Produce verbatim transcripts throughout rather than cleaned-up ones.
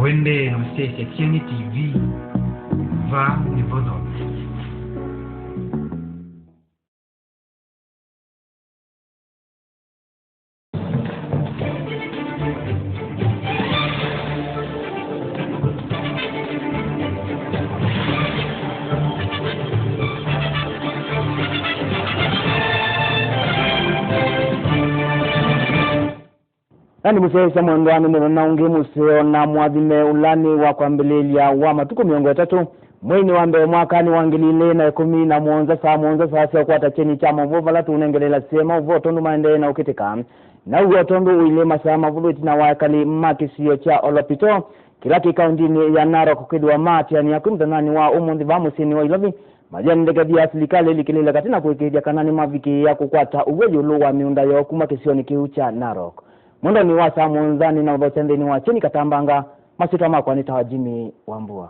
Ũendee na ũsyaĩĩsya Kyeni T V, vaa nĩvo thome. Na nĩmũsyaĩĩsya mwendwa, nĩ mũthenya ũngĩ mũseo na mũathime, ũla nĩ wa kwambĩlĩlya wa matukũ mĩongo ĩtatũ, mweinĩ wa mbee, mwakanĩ wa ngili ilĩ na ĩkũmi na mũonza, saa mũonza, saa sya ũkwata kyeni kya maũvoo, vala tũũnengeleela syema ũvoo tondũ maendee na ũkĩtĩka. Na ũw'o tondũ ũilye masaa mavũthũ ĩtina wa ekali ma kĩsio kya Olopito, kĩla kĩ kaũndĩnĩ ya Narok, kwĩthĩwa maatĩanĩa kwĩ mũthenyanĩ wa ũmũnthĩ vaa mũsyĩnĩ wa Ilovi, mayĩandĩkĩthya silikalĩ ĩlikĩlĩle katĩ na kũĩkĩĩthya kana nĩmavikĩĩa kũkwata ũw'o ĩũlũ wa mĩũnda yoo kuma kĩsionĩ kĩu kya Narok. Mwendonĩ wa saa mũonza nĩnaũthokya nthĩnĩ wa kyeni katambanga, masyĩtwa makwa nĩtawa Jimmy Wambua.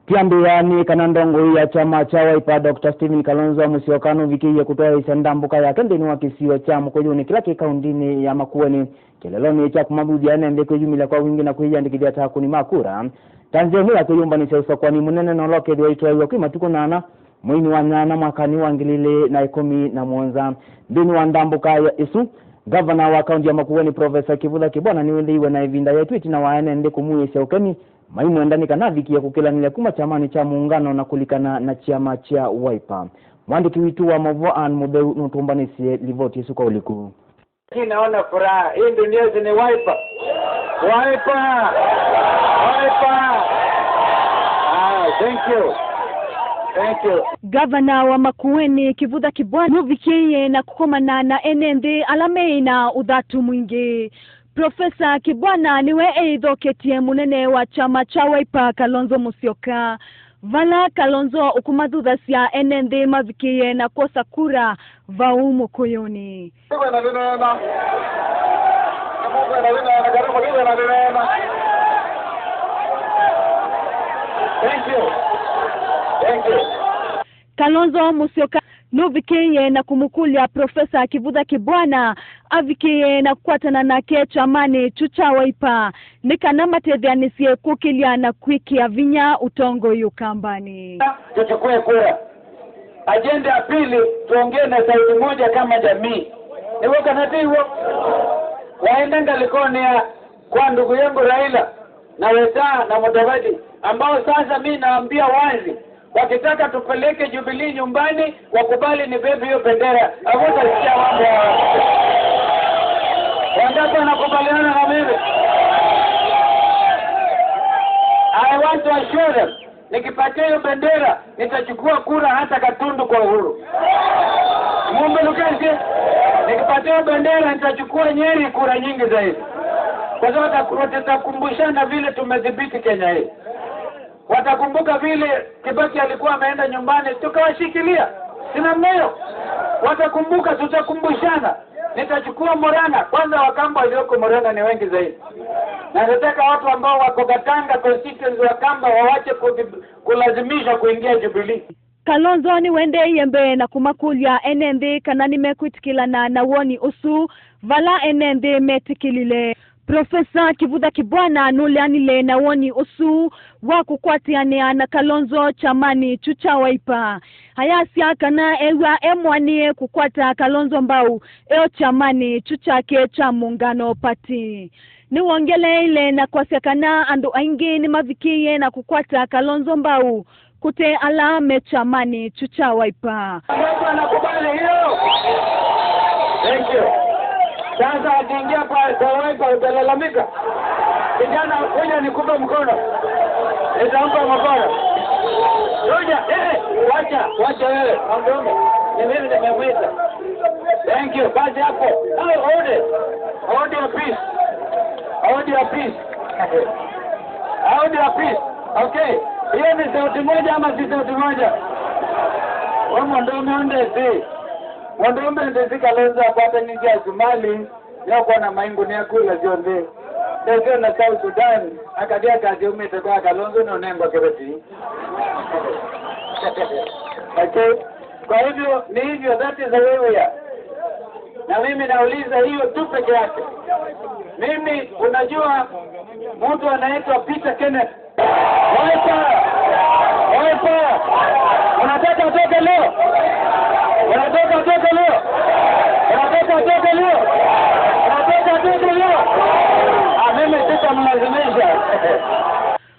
Kĩambĩĩa nĩ kana ndongoi ya kyama kya Wiper, Doctor Stephen Kalonzo Musyoka, nũvikĩie kũtwaĩĩsya ndambũka yake nthĩnĩ wa kĩsio kya Mũkũyũnĩ kĩla kĩ kaũndĩnĩ ya Makueni, kĩlelonĩ kya kũmathuthya ene nthĩ kwĩyumĩlya kwa wingĩ na kwĩyĩandĩkĩthya ta akũni ma kura, ta nzĩa ĩmwe ya kwĩyũmbanĩsya ũsakũani mũnene na ũla ũkethĩwa ũitwaĩwa kwĩ matukũ nana, mweinĩ wa nyanya mwakanĩ wa ngili ilĩ na ĩkũmi na mũonza. Nthĩnĩ wa ndambũka ya ĩsu, ngavana wa kaũntĩ ya Makueni, Profesa Kivutha Kibwana, nĩwĩthĩiwe na ĩvinda yaitũ ĩtina wa ene nthĩ kũmwĩĩsya ũkemi, maimwenda nĩ kana avikĩe kũkĩlanĩlya kuma kyamanĩ kya Muungano na kũlikana na kyama kya Wiper. Mwandĩki witũ wa maũvoo Ann Mũtheu nũtũmbanĩsye livoti ĩsu kwa ũliku. Lakini naona furaha. Hii dunia ni Wiper. Wiper! Wiper! Ah, thank you. Thank you. Ngavana wa Makueni, Kivutha Kibwana, nũvikĩie na kũkomana na ene nthĩ ala meĩ na ũthatu mwingĩ. Profesa Kibwana nĩwe eĩthoketye mũnene wa kyama kya Wiper, Kalonzo Musyoka, vala Kalonzo ũkũmathuthasya ene nthĩ mavikĩĩe na kwosa kura vau Mũkũyũnĩ. Nĩkwenda ndĩneena. Nĩkwenda ndĩneena. Karibu, nĩkwenda ndĩneena. Thank you. Thank you. Kalonzo Musyoka nũvikĩĩe na kũmũkũlya Profesa Kivutha Kibwana avikĩĩe na kũkwatana nake kyamanĩ kyu kya Wiper nĩ kana matetheanĩsye kũkĩlya na kwĩkĩa vinya ũtongoi Ũkambanĩ. Tuchukue kura. Ajenda ya pili, tuongee na sauti moja kama jamii. Nĩw'o kana ti w'o? Waenda ngalĩkonĩ ya kwa ndugu yangu Raila na Weta na Mudavadi, ambao sasa mi naambia wazi, wakitaka tupeleke Jubilee nyumbani, wakubali nibebe hiyo bendera. Hawatasikia mambo ya wangapi wanakubaliana na mimi. I want to assure them, nikipatia hiyo bendera, nitachukua kura hata Gatundu kwa Uhuru. Mumbe Lukesi, nikipatia hiyo bendera, nitachukua Nyeri kura nyingi zaidi. Kwa sababu wataku-, watakumbushana vile tumedhibiti Kenya hii. Watakumbuka vile Kibaki alikuwa ameenda nyumbani, tukawashikilia. Si namna hiyo? Watakumbuka, tutakumbushana. Nitachukua Murang'a. Kwanza Wakamba walioko Murang'a ni wengi zaidi. Na nataka watu ambao wako Gatanga constituency Wakamba wawache kudhib-, kulazimishwa kuingia Jubilee. Kalonzo nĩwendeeie mbee na kũmakũlya ene nthĩ kana nĩmekwĩtĩkĩlana na woni ũsu, vala ene nthĩ metĩkĩlile. Profesa Kivutha Kibwana nũleanile na woni ũsu wa kũkwatĩanĩa na Kalonzo kyamanĩ kyu kya Wiper. Ayasya kana ew'a e mũanĩe kũkwata Kalonzo mbau e o kyamanĩ kyu kyake kya Muungano Party. Nĩwongeleeile na kwasya kana andũ aingĩ nĩmavikĩĩe na kũkwata Kalonzo mbau kũte ala me kyamanĩ kyu kya Wiper. Watu wanakubali hiyo? Thank you. Sasa akiingia kwa, kwa Wiper utalalamika? Kijana, kuja nikupe mkono. Nitampa mkono. Kuja, eh, wacha, wacha wewe, mwanaume. Ni mimi nimemwita. Thank you. Basi hapo. Now hold it. Hold your peace. Hold your peace. Hold your peace. Okay. Hiyo ni sauti moja ama si sauti moja? Wa mwanaume ndesi. Mwanaume ndesi Kalonzo akwatanisye Asumali, nĩũkwona maingũnĩa kula syonthe. Ndesyo na South Sudan, akathi akathi umĩte kwa Kalonzo nũnengwa kĩveti. Okay. Kwa hivyo, ni hivyo, that is the way we are. Na mimi nauliza hiyo tu peke yake. Mimi, unajua, mtu anaitwa Peter Kenneth. Wiper! Wiper! Unataka atoke leo? Unataka atoke leo? Unataka atoke leo? Unataka atoke leo? Ah, mimi sitamlazimisha.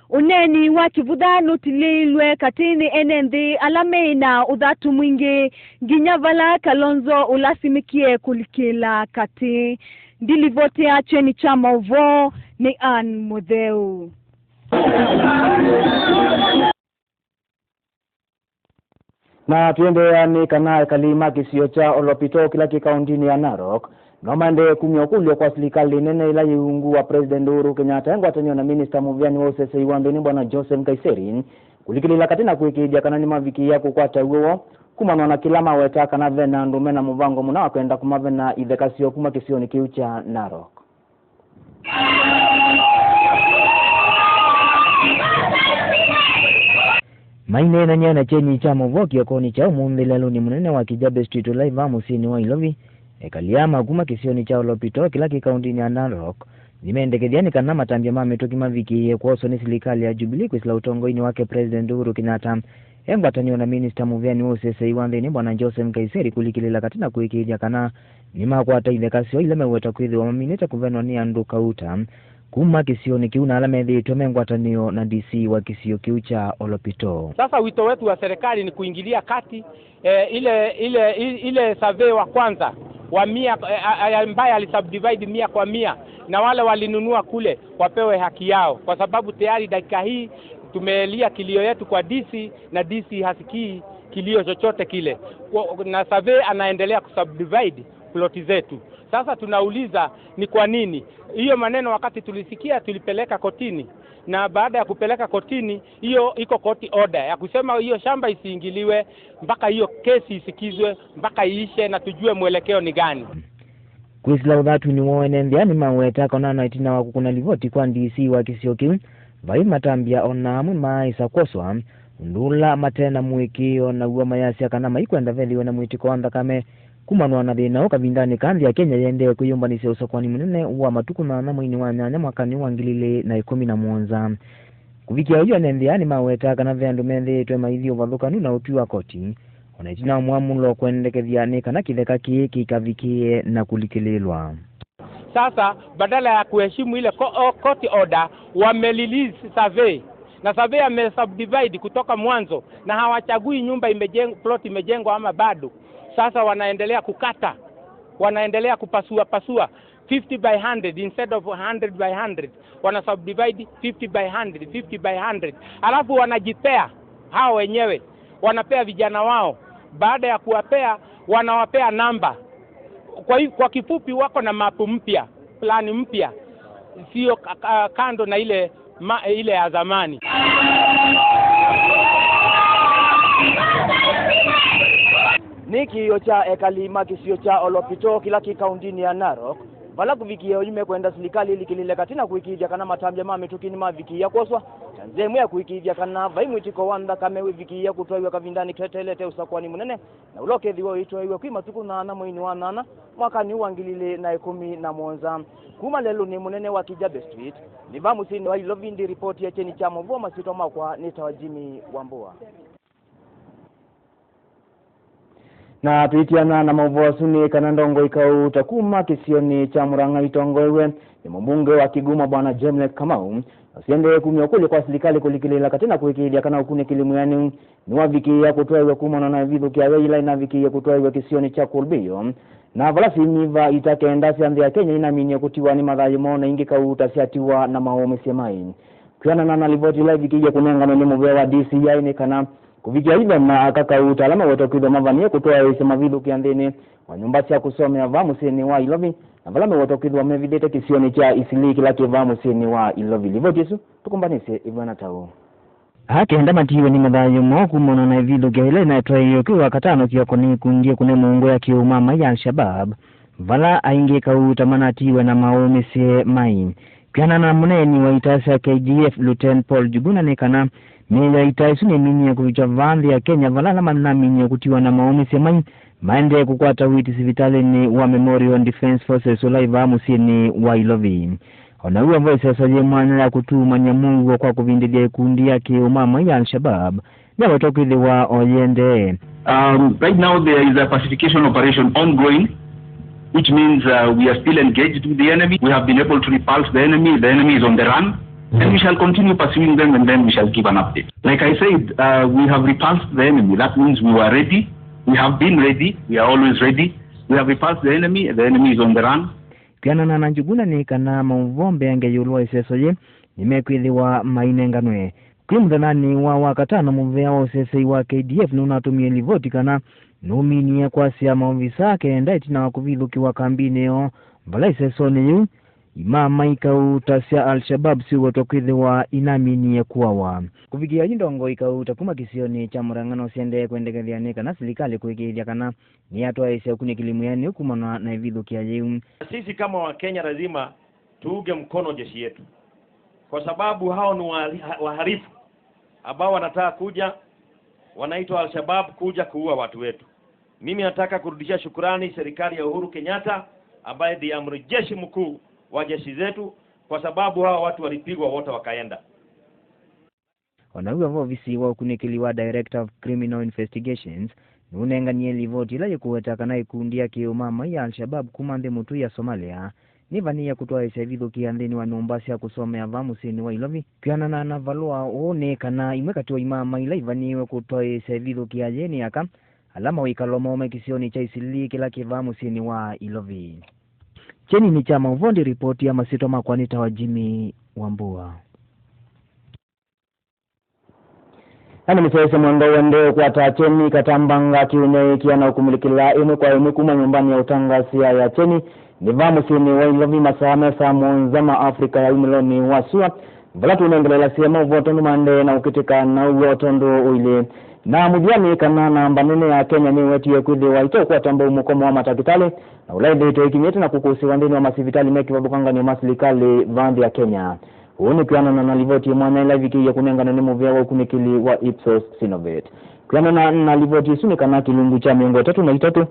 Ũneeni wa kĩvutha nũtilĩĩlwe katĩnĩ ene nthĩ ala meĩ na ũthatu mwingĩ, nginya vala Kalonzo ũlasimĩkie kũlikĩla katĩ. Ndilivoti ya kyeni kya maũvoo nĩ Ann Mũtheu. Na tũendeea nĩ kana ekali ma kĩsio kya Olopito kĩla kĩ kaũntĩnĩ ya Narok no maendee kumya ũkũlyo kwa silikalĩ nene ĩla yĩ ungu wa President Uhuru Kenyatta e ngwatanĩo na minista mũvĩanĩ wa ũsesei wa nthĩnĩ Bwana Joseph Nkaissery kũlikĩlĩĩla katĩ na kũĩkĩĩthya kana nĩmavikĩĩa kũkwata w'o kumana na kĩla maweta kana ve na andũ me na mũvango mũna wa kwenda kũmavena itheka syoo kuma kĩsionĩ kĩu kya Narok. Maineenany'a na kyeni kya maũvoo kĩokonĩ kya ũmũnthĩ lelũnĩ mũnene wa Kijabe Street ũla ĩ vaa mũsyĩnĩ wa Ilovi, ekali aa ma kuma kĩsionĩ kya Olopito kĩla kĩ kaũntĩnĩ ya Narok nĩmendekethya nĩ kana matambya ma mĩtũkĩ mavikĩĩe kwoswa nĩ silikalĩ ya Jubilee kwĩsĩla ũtongoinĩ wake President Uhuru Kenyatta e ngwatanĩo na minista mũvĩanĩ wa ũsesei wa nthĩnĩ Bwana Joseph Nkaissery kũlikĩlĩĩla katĩ na kũĩkĩĩthya kana nĩmakwata itheka syoo ila meweta kwĩthĩwa maminĩte kũvenwa nĩ andũ kauta kuma kĩsionĩ kĩu na ala methĩĩtwe me ngwatanĩo na D C wa kĩsio kĩu kya Olopito. Sasa wito wetu wa serikali ni kuingilia kati, eh, ile, ile, ile survey wa kwanza wa mia, eh, a- a- ambaye alisubdivide mia kwa mia na wale walinunua kule wapewe haki yao, kwa sababu tayari dakika hii tumelia kilio yetu kwa D C na D C hasikii kilio chochote kile. Kwa- na survey anaendelea kusubdivide ploti zetu. Sasa tunauliza ni kwa nini hiyo maneno, wakati tulisikia, tulipeleka kotini, na baada ya kupeleka kotini, hiyo iko court order ya kusema hiyo shamba isiingiliwe mpaka hiyo kesi isikizwe, mpaka iishe na tujue mwelekeo ni gani. Kwĩsĩla ũthatwinĩ woo, ene nthĩ aa nĩmaweta kana na ĩtina wa kũkũna livoti kwa D C wa kĩsio kĩu, vai matambya o na amwe maaĩsa kwoswa, ũndũ ũla mate na mũĩkĩĩo naw'o mayasya kana maikwenda vethĩwe na mwĩtĩko wa nthakame. Kumanwa na thĩna ũũ kavindanĩ kaa nthĩ ya Kenya yĩendee kwĩyũmbanĩsya ũsakwani mũnene wa matukũ nyanya mweinĩ wa nyanya mwakanĩ wa ngili ilĩ na ĩkũmi na mũonza. Kũvikĩa oyu, ene nthĩ aa nĩmawetaa kana ve andũ methĩĩtwe maithi ũvathũkanu na ũtwi wa koti, o na ĩtina wa mũamũlo kwendekethya nĩ kana kĩtheka kĩĩ kĩikavikĩĩe na kũlikĩlĩĩlwa. Sasa badala ya kuheshimu ile ko- o- court order, wamerelease survey, na survey amesubdivide kutoka mwanzo, na hawachagui nyumba imejeng, plot imejengwa ama bado. Sasa wanaendelea kukata, wanaendelea kupasua pasua, fifty by hundred instead of hundred by hundred, wana subdivide fifty by hundred, fifty by hundred, alafu wanajipea hao wenyewe, wanapea vijana wao. Baada ya kuwapea, wanawapea namba. Kwa hi- kwa kifupi, wako na mapu mpya, plani mpya, sio ka- ka- kando na ile ma- ile ya zamani. Nĩ kĩĩo kya ekali ma kĩsio kya Olopito kĩla kĩ kaũndĩnĩ ya Narok, vala kũvikĩĩa oyu mekwenda silikalĩ ĩlikĩlĩle katĩ na kũĩkĩĩthya kana matambya ma mĩtũkĩ nĩmavikĩĩa kwoswa, ta nzĩa ĩmwe ya kũĩkĩĩthya kana vai mwĩtĩko wa nthakame wĩvikĩĩa kũtwaĩw'a kavindanĩ tweteelete ũsakwani mũnene, na ũla ũkethĩwa ũitwaĩw'a kwĩ matukũ nyanya mweinĩ wa nyanya mwakanĩ ũũ wa ngili ilĩ na ĩkũmi na mũonza. Kuma lelũnĩ mũnene wa Kijabe Street, nĩ va mũsyĩnĩ wa Ilovi, ndi ripoti ya kyeni kya maũvoo, masyĩtwa makwa nĩtawa Jimmy Wambua. Na tũitiana na maũvoo asu, nĩ kana ndongoi kauta kuma kĩsionĩ kya Murang'a itongoew'e nĩ mũmbunge wa Kiguma Bwana Jemlek Kamau, na siendee kumya ũkũlyo kwa silikalĩ kũlikĩlĩĩla katĩ na kũĩkĩĩthya kana ũkunĩkĩli mwĩanĩu nĩwavikĩĩa kũtwaĩw'a kumana na ĩvithũkĩa ya yĩla ĩnavikĩie kũtwaĩw'a kĩsionĩ kya Kolbio, na vala syĩ miva ita kenda sya nthĩ ya Kenya inaminie kũtiwa nĩ mathayũ moo na ingĩ kauta syatiwa na maũmĩsye mai. Kwĩanana na livoti ĩla ĩvikĩie kũnenganwe nĩ mũvĩa wa D C I, nĩ kana kũvikĩa yu ve na aka kauta ala mawetwa kwĩthwa mavanie kũtwaĩĩsya mavithũkĩa nthĩnĩ wa nyũmba sya kũsomea vaa mũsyĩnĩ wa Ilovi, na vala mewetwa kwĩthwa mevithĩte kĩsionĩ kya Eastleigh kĩla kĩ vaa mũsyĩnĩ wa Ilovi. Livoti ĩsu tũkũmbanĩsye ĩvw'ana ta ũũ. Aa kenda matiiwe nĩ mathayũ moo kumana na ĩvithũkĩa yĩla ĩnatwaĩĩwe kwĩ Wakatano kĩoko nĩ ikundi ĩkũne mũungũ ya kĩũmamai ya Al-Shabab, vala aingĩ kauta manatiiwe na maũmĩsye mai. Kwĩanana na mũneeni wa ita sya K D F, Lieutenant Paul Njuguna, nĩ kana mĩĩ ya ita ĩsu nĩminie kũvikya vaa nthĩ ya Kenya, vala ala manaminie kũtiwa na maũmĩsye mai Maendee kũkwata ũiiti sivitalĩnĩ wa Memorial Defence Forces ũla wĩ vaa mũsyĩnĩ wa Ilovi. O na w'o vo ĩseso yĩ mwanya ya kũtumany'a mũuo kwa kũvindĩthya ĩkundi ya kĩ-ũmamai ya Al-Shabaab nĩyawetwa kwĩthĩwa o yĩendee. Um, right now there is a pacification operation ongoing, which means, uh, we are still engaged with the enemy. We have been able to repulse the enemy. The enemy is on the run. And we shall continue pursuing them, and then we shall give an update. Like I said, uh, we have repulsed the enemy. That means we were ready. We have been ready. We are always ready. We have repulsed the enemy. The enemy is on the run. Kwĩanana na Njuguna nĩ kana maũvoo mbeange ĩũlũ wa ĩseso yĩ nĩmekwĩthĩwa mainenganwe. Kwĩ mũthenyanĩ wa Wakatano, mũvĩa wa ũsesei wa K D F nũnatũmie livoti kana nũminie kwasya maovisa kenda ĩtina wa kũvithũkĩwa kambinĩ yoo vala ĩsesonĩ yĩu imama ikau ta sya Al-Shabaab syĩwetwa kwĩthĩwa inaminie kũawa. Kũvikĩa yu, ndongoi ikau ta kuma kĩsionĩ kya Murang'a no siendee kwendekethya nĩ kana silikalĩ kũĩkĩĩthya kana nĩyatwaĩĩsya ũkunĩkĩli mwĩanĩu kumana na ĩvithũkĩa yĩu. Sisi kama Wakenya lazima tuunge mkono jeshi yetu, kwa sababu hao ni wa-, wahalifu ambao wanataka kuja, wanaitwa Al-Shabaab, kuja kuua watu wetu. Mimi nataka kurudishia shukurani serikali ya Uhuru Kenyatta, ambaye ndiye amri jeshi mkuu wa jeshi zetu, kwa sababu hawa watu walipigwa wote wakaenda. O na w'o vo, ovisi wa ũkunĩkĩli wa Director of Criminal Investigations nũnenganie livoti ĩla yĩkũweta kana ĩkundi ya kĩ-ũmamai ya Al-Shabaab kuma nthĩ mũtũi ya Somalia nĩvanĩĩe kũtwaĩĩsya ĩvithũkĩa nthĩnĩ wa nyũmba sya kũsomea vaa mũsyĩnĩ wa Ilovi. Kwĩanana na valũa ũũ, nĩ kana imwe katĩ wa imama ila ivanĩĩwe kũtwaĩĩsya ĩvithũkĩa yĩĩ nĩ aka ala mawĩkalo moo me kĩsionĩ kya Isilii kĩla kĩ vaa mũsyĩnĩ wa Ilovi. Kyeni nĩ kya maũvoo, ndĩ ripoti ya masyĩtwa makwa nĩtawa Jimmy Wambua. Andũ mĩsyaĩĩsya mwanga ũendee ũkwata kyeni katambanga kĩũnyaĩĩkĩa na ũkumĩlĩkĩla ĩmwe kwa ĩmwe kuma nyũmbanĩ ya ũtangasĩa ya kyeni nĩ vaa mũsyĩnĩ wa Ilovi masaa me saa mũonza ma Afrika ya wumĩlonĩ wa sua, vala tũnengelelasya maũvoo tondũ maendee na ũkĩtĩka na ũw'o o tondũ ũilyĩ. Na mũthya nĩ kana namba nene ya Kenya nĩwetie kwĩthĩwa iteũkwata mbau mũkomo wa matakĩtalĩ, na ũla ĩthĩĩtwe ĩkinyĩte na kũkũsĩwa nthĩnĩ wa masivitalĩ me kĩvathũkanganyo ma silikalĩ vaa nthĩ ya Kenya. Ũu nĩ kwĩanana na livoti ya mwanya ĩla ĩvikĩie kũnenganwa nĩ mũvĩa wa ũkunĩkĩli wa Ipsos Synovate. Kwĩanana na livoti ĩsu nĩ kana kĩlungu kya mĩongo ĩtatũ na itatũ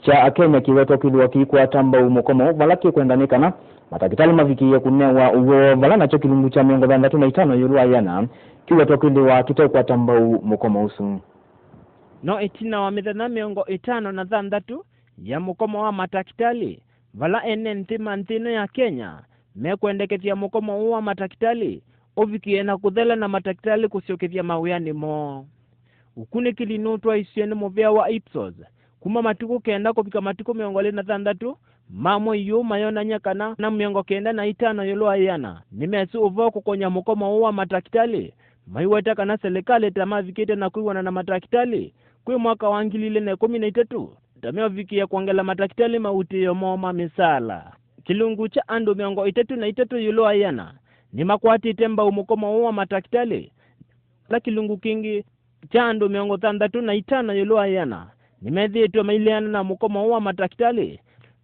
kya Akenya kĩwetwa kwĩthĩwa kĩikwata mbau mũkomo ũũ, vala kĩkwenda nĩ kana matakĩtalĩ mavikĩie kũnewa ũw'o, vala nakyo kĩlungu kya mĩongo thanthatũ na itano ĩũlũ wa ĩana kĩwetwa kwĩthĩwa kĩtekwata mbau mũkomo ũsu. No ĩtina wa mĩthenya mĩongo ĩtano na thanthatũ ya mũkomo wa matakĩtalĩ, vala ene nthĩ ma nthĩ ĩno ya Kenya mekwendekethya mũkomo ũũ wa matakĩtalĩ ũvikĩe na kũthela na matakĩtalĩ kũsyokethya mawĩanĩ moo. Ũkunĩkĩli nũtwaisye nĩ mũvĩa wa Ipsos kuma matukũ kenda kũvika matukũ mĩongo ĩlĩ na thanthatũ ma mwei ũũ mayonany'a kana na mĩongo kenda na itano ĩũlũ wa ĩana nĩmesĩ ũvoo kũkony'a mũkomo ũũ wa matakĩtalĩ, maiweta kana silikalĩ ta mavikĩte na kwĩw'ana na matakĩtalĩ kwĩ mwaka wa ngili ilĩ na ĩkũmi na itatũ, ta meũvikĩe kwongela matakĩtalĩ mautĩĩo moo ma mĩsaala. Kĩlungu kya andũ mĩongo ĩtatũ na itatũ ĩũlũ wa ĩana nĩmakwatĩte mbau mũkomo ũũ wa matakĩtalĩ, vala kĩlungu kĩngĩ kya andũ mĩongo thanthatũ na itano ĩũlũ wa ĩana nĩmethĩĩtwe maileana na mũkomo ũũ wa matakĩtalĩ,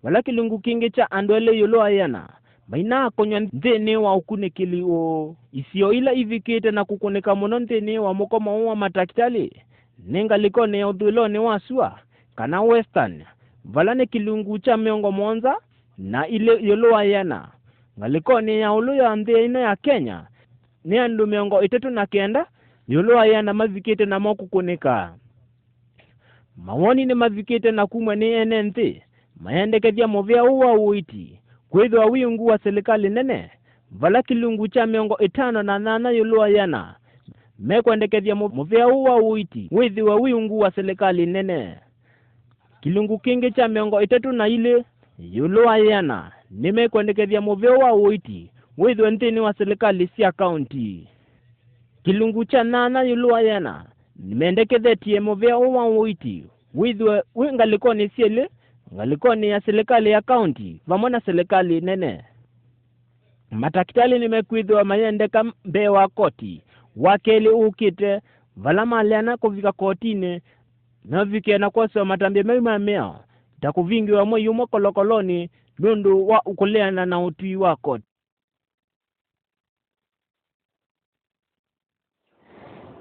vala kĩlungu kĩngĩ kya andũ elĩ ĩũlũ wa ĩana mainakonywa nthĩnĩ wa ũkunĩkĩli ũũ. Isio ila ivikĩte na kũkũnĩka mũno nthĩnĩ wa mũkomo ũũ wa matakĩtalĩ nĩ ngalĩkonĩ ya ũthũĩlonĩ wa sua, kana Western, vala nĩ kĩlungu kya mĩongo mũonza na ilĩ ĩũlũ wa ĩana. Ngalĩkonĩ ya ĩũlũ ya nthĩ ĩno ya Kenya, nĩ andũ mĩongo ĩtatũ na kenda ĩũlũ wa ĩana mavikĩte namo kũkũnĩka. Mawoni nĩmavikĩte na kumw'a nĩ ene nthĩ mayendekethya mũvĩa ũũ wa ũiiti kwĩthĩwa wĩ ungu wa silikalĩ nene, vala kĩlungu kya mĩongo ĩtano na nyanya ĩũlũ wa ĩana mekwendekethya mũ-, mũvĩa ũũ wa ũiiti wĩthĩwe wĩ ungu wa silikalĩ nene. Kĩlungu kĩngĩ kya mĩongo ĩtatũ na ilĩ ĩũlũ wa ĩana nĩmekwendekethya mũvĩa wa ũiiti wĩthĩwe nthĩnĩ wa silikalĩ sya kaunti. Kĩlungu kya nyanya ĩũlũ wa ĩana nĩmendekethetye mũvĩa ũũ wa ũiiti wĩthĩwe wĩ ngalĩkonĩ syelĩ, ngalĩkonĩ ya silikalĩ ya kaunti vamwe na silikalĩ nene. Matakĩtalĩ nĩmekwĩthĩwa mayendeka mbee wa koti wa kelĩ ũkĩte, vala maleana kũvika kotinĩ, meũvikĩe na kwoswa matambya meũ ma mĩao, ta kũvingĩwa mwei ũmwe kolokolonĩ nũndũ wa kũleana na ũtwi wa koti.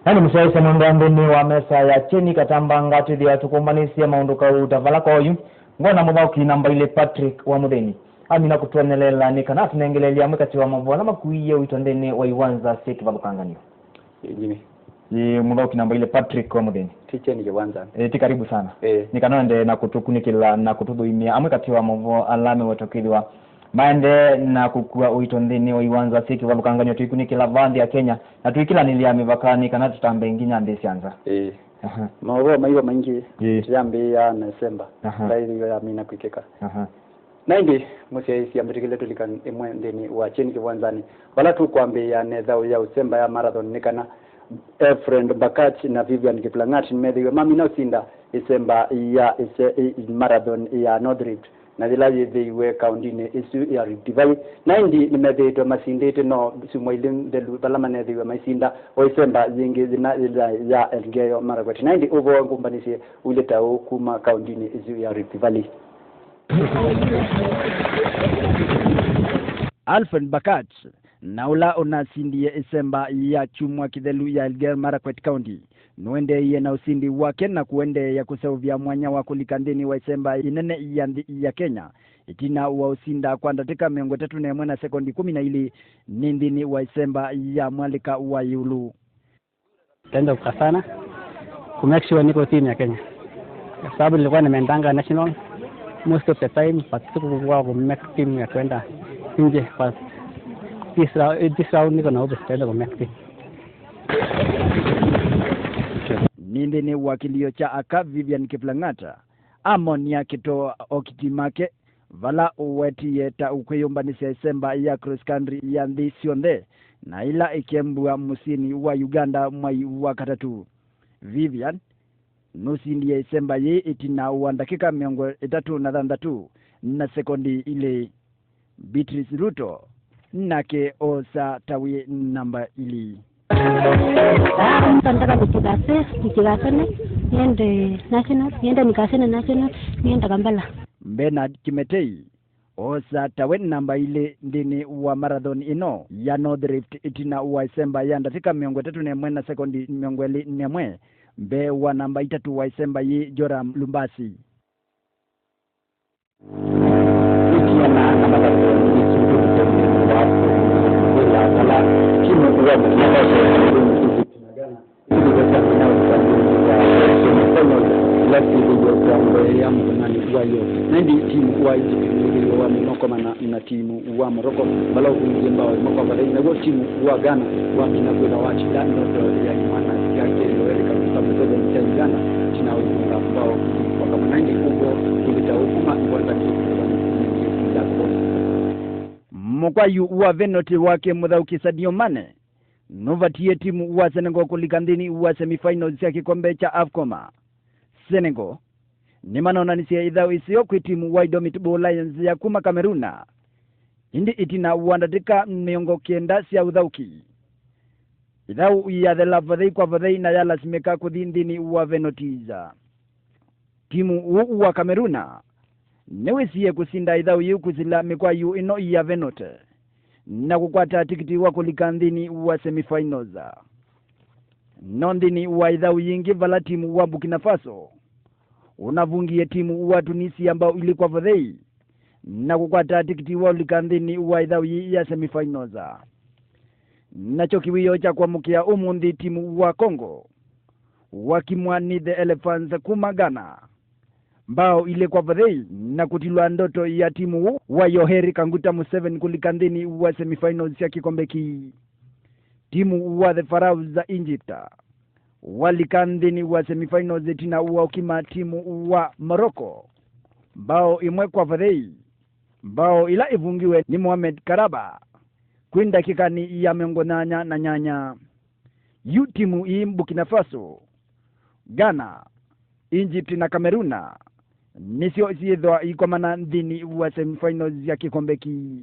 Na nĩ mũsyaĩĩsya mwendwa nthĩnĩ wa mesa ya kyeni katambanga twĩthĩwa tũkũmbanĩsye maũndũ kauta vala koyu. Ngwona mũthaũki namba ilĩ Patrick wa Mũthĩni amina kũtwoneleela nĩ kana atũnengeleelye amwe katĩ wa mavoo ala makuie ũito nthĩnĩ wa iwanza syĩ kĩvathũkanganyo. Ĩĩ, mũthaũki namba ilĩ Patrick wa Mũthĩni. Ticheni kiwanza. E, ti karibu sana. E. Nĩ kana ũendee na kũtũkunĩkĩla na kũtũthũimĩa amwe katĩ wa mavoo ala meweta kwĩthĩwa maendee na kũkua ũito nthĩnĩ wa iwanza syĩ kĩvathũkanganyo. Tũikunĩkĩla vaa nthĩ ya Kenya na tũikĩlanĩlya mĩvaka nĩ kana tũtambe nginya nthĩ sya nza. Ĩĩ. Aha. Maũvoo maivo maingĩ. Ĩĩ. Tũyambĩĩa na ĩsemba. Aha. Ndaĩthĩiwe yamina kwĩkĩka. Aha. Na ĩndĩ, mũsyaĩĩsya, mbĩtĩkĩle tũlika ĩmwe nthĩnĩ wa kyeni kĩwanzanĩ, vala tũkwambĩĩa na ĩthaũ ya ũsemba ya marathon nĩ kana Efrain Bakach na Vivian Kiplangat nĩmethĩiwe mamina ũsinda ĩsemba ya ĩse-, ĩ-, marathon ya North Rift, na yĩla yĩthĩiwe kaũndinĩ ĩsu ya Rift Valley. Na ĩndĩ nĩmethĩĩtwe masindĩte no syumwa ilĩ nthelu vala manethĩiwe maisinda o ĩsemba yĩngĩ yĩna yĩla ya Elgeyo Marakwet. Na ĩndĩ ũvoo ngũmbanĩsye ũilye ta ũũ kuma kaũndinĩ ĩsu ya Rift Valley. Alfred Bakach, na ũla ũnasindie ĩsemba ya kyumwa kĩthelu ya Elgeyo Marakwet County, nũendeeie na ũsindi wake na kũendeea kũseũvya mwanya wa kũlika nthĩnĩ wa ĩsemba ĩnene ya nthĩ ya Kenya, ĩtina wa ũsinda kwa ndatĩka mĩongo ĩtatũ na ĩmwe na sekondi kũmi na ilĩ nĩ nthĩnĩ wa ĩsemba ya mwalĩka wa ĩũlũ. Nitaenda kukazana ku make sure niko team ya Kenya, kwa sababu nilikuwa nimeendanga national most of the time, but sikukuwa ku make team ya kwenda nje. But this round, this round niko na hope nitaenda ku make team. Nĩ nthĩnĩ wa kĩlio kya aka Vivian Kiplang'ata, amonia kĩtoo okiti make vala ũwetie ta ũkwĩyũmbanĩsya ĩsemba ya cross country ya nthĩ syonthe, na ĩla ĩkembwa mũsyĩnĩ wa Uganda mwai wa katatũ. Vivian nũsindie ĩsemba yĩĩ ĩtina wa ndakĩka mĩongo ĩtatũ na thanthatũ na sekondi ilĩ. Beatrice Ruto nake oosa ta wĩ namba ilĩ. Nataka nikikase, nikikasane, niende national, niende nikasane national, niende Kampala. Bernard Kimetei oosa ta wĩ namba ilĩ nthĩnĩ wa marathon ĩno ya North Rift ĩtina wa ĩsemba ya ndatĩka mĩongo ĩtatũ na ĩmwe na sekondi mĩongo ĩlĩ na ĩmwe, mbee wa namba itatũ wa ĩsemba yĩ Joram Lumbasi. Ĩtina na mathako nĩ kĩndũ kĩtendeka wa kũwĩla vala timu ya Burkina Faso ĩkũlĩte kĩna Ghana ĩkĩlĩte kya mĩnyaũ kwa nthĩnĩ wa semifinal ĩla syĩthĩiwe kwa mboya ya mũthenyanĩ wayo. Na ĩndĩ timu wa Egypt nĩwĩthĩiwe wamina ũkomana na timu wa Morocco, vala ũvungie mbao ĩmwe kwa vala, naw'o timu wa Ghana wamina kwĩtha watinda ndoto ya imwana syake Yoweri Kaguta Museveni sya Uganda, ĩtina wa ũvunga mbao ilĩ kwa kamwe. Na ĩndĩ ũvoo ũilye ta ũũ kuma iwanzanĩ ya Black Boys. Mũkwayu wa venoti wake mũthaũki Sadio Mane nũvatie timu wa Senegal kũlika nthĩnĩ wa semifinals sya kĩkombe kya AFCOMA. Senegal nĩmanonanisye ĩthaũ ĩseo kwĩ timu wa Indomitable Lions ya kuma Cameroon, ĩndĩ ĩtina wa ndatĩka mĩongo kenda sya ũthaũki, ĩthaũ yathela vathei kwa vathei na yalasimĩka kũthi nthĩnĩ wa venoti. Timu ũũ wa Cameroon nĩwĩsie kũsinda ĩthaũ yĩu kũsila mĩkwayu ĩno ya venoti na kũkwata tikiti wa kũlika nthĩnĩ wa semifinals. No nthĩnĩ wa ĩthaũ yĩngĩ vala timu wa Burkina Faso ũnavungie timu wa Tunisia mbao ilĩ kwa vathei na kũkwata tikiti wa ũlika nthĩnĩ wa ĩthaũ yĩĩ ya semifinals. Nakyo kĩwĩoo kya kwamũkĩa ũmũnthĩ timu wa Congo wakimwa nĩ The Elephants kuma Ghana mbao ilĩ kwa vathei na kũtilwa ndoto ya timu wa Yoweri Kaguta Museveni kũlika nthĩnĩ wa semifinals sya kĩkombe kĩĩ. Timu wa The Pharaohs za Egypt walika nthĩnĩ wa semifinals ĩtina wa ũkima timu wa Morocco mbao ĩmwe kwa vathei, mbao ĩla ĩvungiwe nĩ Mohamed Karaba kwĩ ndakĩkanĩ ya mĩongo nyanya na nyanya. Yu timu ii, Burkina Faso, Ghana, Egypt na Cameroon, nĩsyo syĩthwa ikomana nthĩnĩ wa semifinals sya kĩkombe kĩĩ.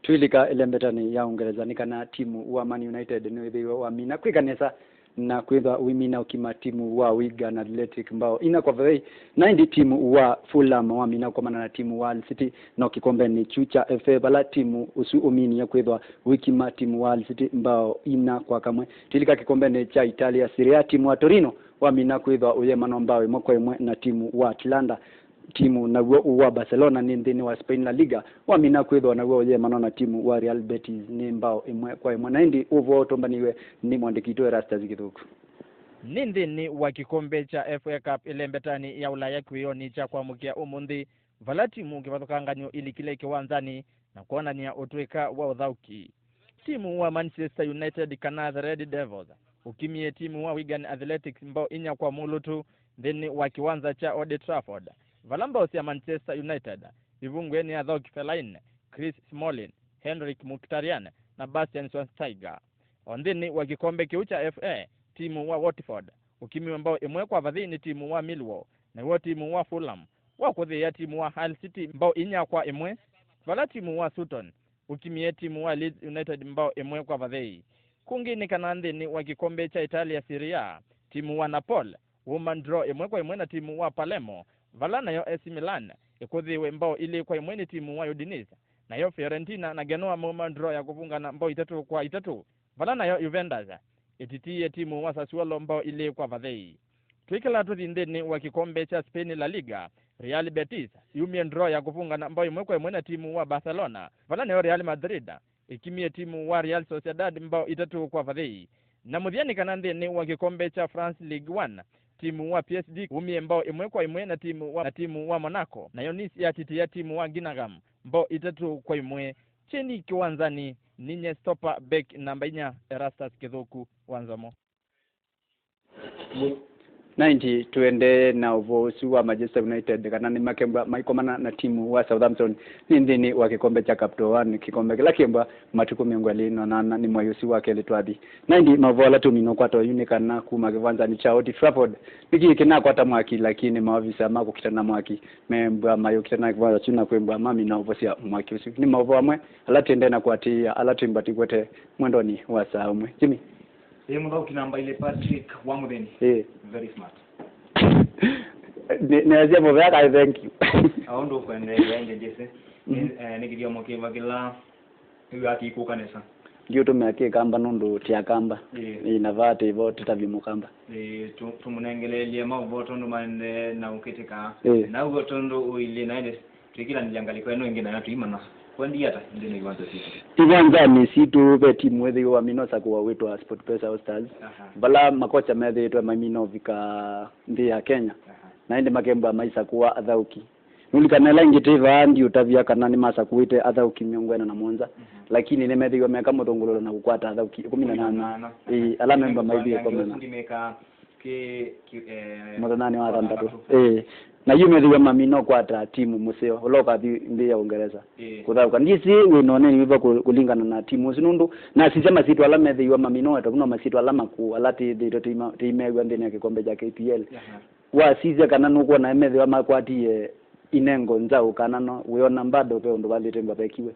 Twĩlika ĩlembetanĩ ya Ũngelesa, nĩ kana timu wa Man United nĩwĩthĩiwe wamina kwĩka nesa na kwĩthwa wĩmina ũkima timu wa Wigan Athletic mbao ina kwa vathei, na ĩndĩ timu wa Fulham wamina kũkomana na timu wa Hull City no kĩkombenĩ kyu kya F A, vala timu ũsu ũminie kwĩthwa wĩkima timu wa Hull City mbao ina kwa kamwe. Twĩlika kĩkombenĩ kya Italia Serie A, timu wa Torino wamina kwĩthwa ũyemano mbao ĩmwe kwa ĩmwe na timu wa Atlanta. Timu naw'o wa Barcelona nĩ nthĩnĩ wa Spain La Liga wamina kwĩthwa naw'o ũyemano na timu wa Real Betis nĩ mbao ĩmwe kwa ĩmwe. Na ĩndĩ ũvoo ũtũmbanĩw'e nĩ mwandĩki witũ Erastus Gĩthũku. Nĩ nthĩnĩ wa kĩkombe kya F A Cup ĩlembetanĩ ya Ũlaya kĩwĩonĩ kya kwamũkĩa ũmũnthĩ, vala timu kĩvathũkanganyo ilikile kĩwanzanĩ na kwonany'a ũtw'ĩka wa ũthaũki. Timu wa Manchester United kana the Red Devils ũkimie timu wa Wigan Athletics mbao inya kwa mũlũtũ nthĩnĩ wa kĩwanza kya Old Trafford, vala mbao sya Manchester United ivungwe nĩ athaũki Fellaini, Chris Smalling, Henrikh Mkhitaryan na Bastian Schweinsteiger. O nthĩnĩ wa kĩkombe kĩu kya F A, timu wa Watford ũkimiwe mbao ĩmwe kwa vathei nĩ timu wa Millwall, naw'o timu wa Fulham wakũthĩĩa timu wa Hull City mbao inya kwa ĩmwe, vala timu wa Sutton ũkimie timu wa Leeds United mbao ĩmwe kwa vathei. Kũngĩ nĩ kana nthĩnĩ wa kĩkombe kya Italia Serie A, timu wa Napoli wauma draw ĩmwe kwa ĩmwe na timu wa Palermo, vala nayo A C Milan ĩkũthĩĩwe mbao ilĩ kwa ĩmwe nĩ timu wa Udinese, nayo Fiorentina na Genoa mauma draw ya kũvungana mbao itatũ kwa itatũ, vala nayo Juventus ĩtitiie timu wa Sassuolo mbao ilĩ kwa vathei. Twĩkĩla tũthi nthĩnĩ wa kĩkombe kya Spain La Liga, Real Betis yumie draw ya kũvungana mbao ĩmwe kwa ĩmwe na timu wa Barcelona, vala nayo Real Madrid ĩkimie timu wa Real Sociedad mbao itatũ kwa vathei. Na mũthya nĩ kana nthĩnĩ wa kĩkombe kya France Ligue one, timu wa P S G umie mbao ĩmwe kwa ĩmwe na timu wa, na timu wa Monaco, nayo Nice yatitĩa timu wa Guingamp mbao itatũ kwa ĩmwe. Kyeni kĩwanzanĩ, ninye stopa bek namba inya Erastus Kĩthũku wa Nzomo. Na ĩndĩ tũendee na ũvoo ũsu wa Manchester United, kana nĩmakembwa maikomana na timu wa Southampton nĩ nthĩnĩ wa kĩkombe kya Capital One, kĩkombe kĩla kĩmbwa matukũ mĩongo ĩlĩ na nana nĩ mwai ũsu wa kelĩ twathi. Na ĩndĩ maũvoo ala tũmina ũkwata oyu nĩ kana kuma kĩwanzanĩ kya Old Trafford nĩkĩ kĩnakwata mwaki, lakini maovisa ma kũkita na mwaki membwa mayũkita na kĩwanza kyu na kwĩmbwa mamina ũvosya mwaki ũsu. Nĩ maũvoo amwe ala tũendee na kũatĩĩa ala twĩmba tũkwete mwendonĩ wa saa ũmwe. Jimmy. Ĩ mũthaũki namba ilĩ Patrick wa Mũthĩni. Ĩ. Very smart. Nĩ- nĩasya mũvea kaĩ thank you. Aũndũ ũkwendeea ĩndĩ njĩsĩ. Mhm. Nĩ- eh, nĩ kĩthyomo kĩva kĩla wĩw'aa kĩikũka nesa? Ndiũtũmĩa kĩkamba nũndũ ti akamba. Ĩ. Ĩ, na vaa tĩvo tũtavye mũkamba. Ĩ, tũ- tũmũnengeleelye maũvoo tondũ maendee na ũkĩtĩka. Ĩ. Na ũw'o tondũ ũilyĩ na ĩndĩ twĩkĩlanĩlya ngalĩko ĩno ĩngĩ nayo tũimanya kwendi ata nthĩnĩ wa iwanza sitũ. Iwanzanĩ sitũ ve timu wĩthĩiwe wamina ũsakũa wĩtwa Sport Pesa All Stars, aha, vala makocha methĩĩtwe mamina ũvika nthĩ ya Kenya, aha, na ĩndĩ makembwa maisakũa athaũki. Nũlikana ĩla ĩngĩ twĩ vaa ndiũtavya kana nĩmasakũĩte athaũki mĩongo ĩna na mũonza, mhm, lakini nĩmethĩiwe meka mũthũngũlũlo na kũkwata athaũki ĩkũmi na nana. Ĩkũmi na nana. Ĩĩ, ala membwa maithiĩ kũmena. Kĩ- kĩ- eh, mũthenyanĩ wa thanthatũ. Ĩĩ. Na yu methĩiwe mamina ũkwata timu mũseo ũla ũkathi nthĩ ya Ũngelesa, ĩĩ, kũthaũka. Ndyĩsĩ wĩ na ũneeni wĩva kũ- kũlingana na timu ũsu, nũndũ nasisya masyĩtwa ala methĩiwe mamina ũwetwa vu no masyĩtwa ala makũũ ala twĩthĩĩtwe tũima- tũimeew'a nthĩnĩ ya kĩkombe kya K P L. Aha. Wasisya kana nũkwona methĩwa makwatie inengo nzaũ kana no wĩona bado ve ũndũ valĩte ngwa vekiwe?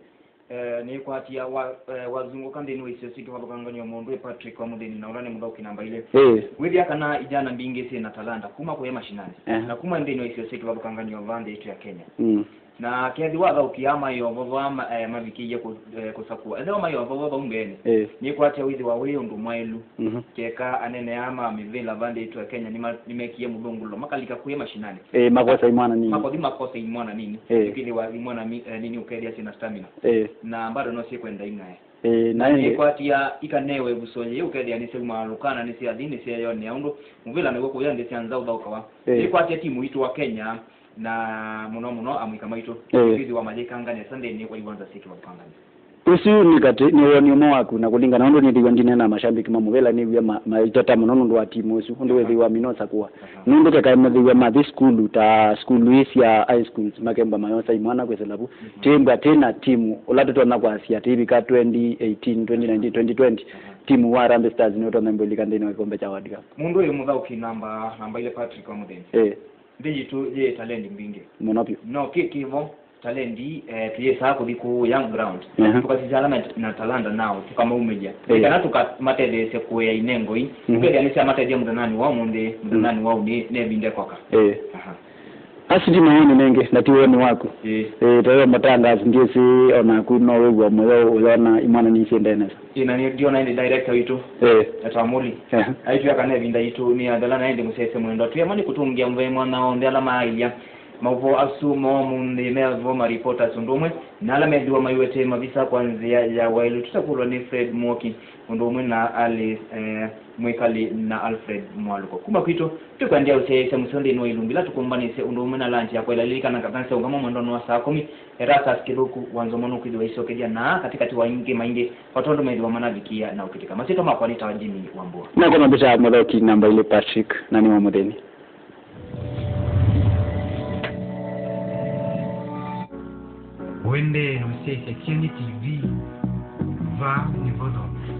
Eh, nĩkwatia wa- eh, wazungũka nthĩnĩ wa isio syĩ kĩvathũkangany'o mũndũ ĩ Patrick wa Mũthĩni, na ũla nĩ mũthaũki namba ilĩ. Ĩĩ. Wĩthĩa kana ijana mbingĩ syĩ na talanta kuma kũya mashinani, ehe, na kuma nthĩnĩ wa isio syĩ kĩvathũkangany'o vaa nthĩ yitũ ya Kenya. Mm. Na kethĩwa athaũki aa maĩ o vova ma- eh, mavikĩie kũ- eh, kũsakũa, ethĩwa maĩ o vova vau mbeenĩ, ĩĩ, nĩkwatia wĩthĩwa wĩ ũndũ mwaĩlu. Mhm. Keka anene aa ma mĩvĩla vaa nthĩ yitũ ya Kenya nĩma- nĩmekie mũthũngũlũlo makalika kũya mashinani. Ĩĩ, makosa imwana nini. Makothi makosa imwana nini. Ĩĩ. Ĩkĩthĩwa imwana mi- eh, nini ũkethĩa syĩna stamina. Ĩĩ. Na bado no syĩkwenda ing'ae. Ĩĩ, na na ĩndĩ nĩkwatia ikanewe vuso yĩĩ ũkethĩa nĩsyaumaa lũkana, nĩsyathi, nĩsyeyonea ũndũ mũvĩla naw'o kũya nthĩ sya nza ũthaũkawa. Ĩĩ. Nĩkwatia timu itũ wa Kenya na mũno mũno amũika maitũ, ĩĩ, twĩthĩwa mayĩkanga nesa nthĩnĩ wa iwanza syĩ kĩvathũkangany'o. Ũsu nĩ katĩ, nĩ woni ũmwe waku, na kũlingana ũndũ nĩthĩiwe ndinena na mashambiki ma mũvĩla, nĩw'e ma- maiteta mũno nũndũ wa timu ũsu, ũndũ, aha, wĩthĩiwe wamina ũsakũa. Aha. Nũndũ keka methĩiwe mathi sukulu, ta sukulu ii sya high schools, makembwa mayosa imwana kwĩsĩla vu. Mhm. Twĩmbwa twĩ na timu ũla tũtonya kwasya tũivika twenty eighteen, twenty nineteen, twenty twenty, aha, timu wa Harambee Stars nĩũtonya mbũlika nthĩnĩ wa kĩkombe kya World Cup. Mũndũ ũyũ mũthaũki namba, namba ilĩ Patrick wa Mũthĩni. Ĩĩ. Nthĩ yitũ yĩ talent mbingĩ. Mũno vyũ. No kĩ kĩvo Talendi, eh, tũyĩsaa kũthi kũũ young ground. Aha. Tũkasisya ala met-, na talanta nao, tũkamaumĩlya. Eh. Nĩ kana tũkamatetheesye kũea inengo ii. Mhm. Twĩthĩa nĩsyamatethya mũthenyanĩ wa ũmũnthĩ, mũthenyanĩ wa ũnĩ, ne ĩvinda ĩkoka. Eh. Aha. Asu ndi mawoni nengĩ, na ti woni waku. Eh. Eh, tayo matangazi ndyĩsĩ o naku no wĩw'a mũyo ũyona imwana nĩsyendee nesa. Ĩ, na nĩ ndiona ĩndĩ director witũ. Eh. Etwa Muli. Aha. Aitwĩa kana ĩvinda yitũ nĩ yathela na ĩndĩ mũsyaĩĩsye mwendwa. Twĩema nĩ kũtũngĩa mũvea mwana onthe ala maaĩlya. Maũvoo asu ma ũmũnthĩ mew'o ma reporters ũndũ ũmwe na ala methĩwa maiwete mavisa kwa nzĩa ya waĩlu. Tũtakũlwa nĩ Fred Mwoki ũndũ ũmwe na Alice, eh, Mwĩkali na Alfred Mwaluko. Kuma kwitũ, tũkwendea ũsyaĩĩsya mũseo nthĩnĩ wa ilungu ila tũkũmbanĩsye ũndũ ũmwe na lanji ya kwaĩla. Lilikana kana syaũngama mwendonĩ wa saa kũmi, Erastus Kĩthũku wa Nzomo nũkwĩthĩwa aisyokethya na katĩkatĩ wa ingĩ maingĩ o tondũ methĩwa manavikĩa na ũkĩtĩka. Masyĩtwa makwa nĩ tawa Jimmy Wambua. Nakwa mambĩtaa Mũthoki namba ilĩ Patrick, na nĩ wa Mũthĩni. Ũendee na ũsyaĩĩsya Kyeni T V, vaa nĩvo Thome.